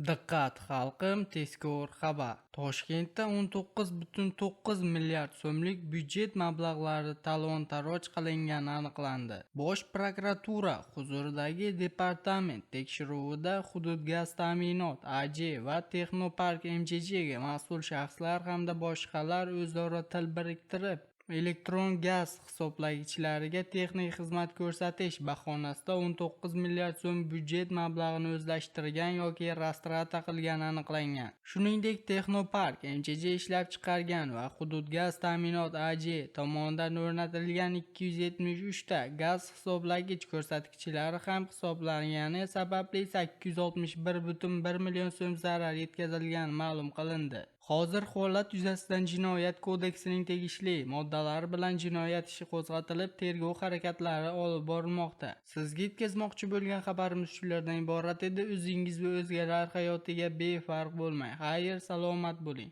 Diqqat, xalqim, tezkor xabar! Toshkentda 19,9 milliard so'mlik byudjet mablag'lari talon-taroj qilingani aniqlandi. Bosh prokuratura huzuridagi departament tekshiruvida "Hududgazta'minot" AJ va "Texnopark" MChJga mas'ul shaxslar hamda boshqalar o'zaro til biriktirib, elektron gaz hisoblagichlariga texnik xizmat ko'rsatish bahonasida 19 milliard so'm byudjet mablag'ini o'zlashtirgan yoki rastrata qilgani aniqlangan. Shuningdek, "Texnopark" MChJ ishlab chiqargan va "Hududgazta'minot" AJ tomonidan o'rnatilgan 273 ta gaz hisoblagich ko'rsatkichlari ham hisoblangani sababli 861,1 million so'm zarar yetkazilgani ma'lum qilindi. Hozir holat yuzasidan Jinoyat kodeksining tegishli moddalari bilan jinoyat ishi qo'zg'atilib, tergov harakatlari olib borilmoqda. Sizga yetkazmoqchi bo'lgan xabarimiz shulardan iborat edi. O'zingiz va o'zgalar hayotiga befarq bo'lmang. Xayr, salomat bo'ling.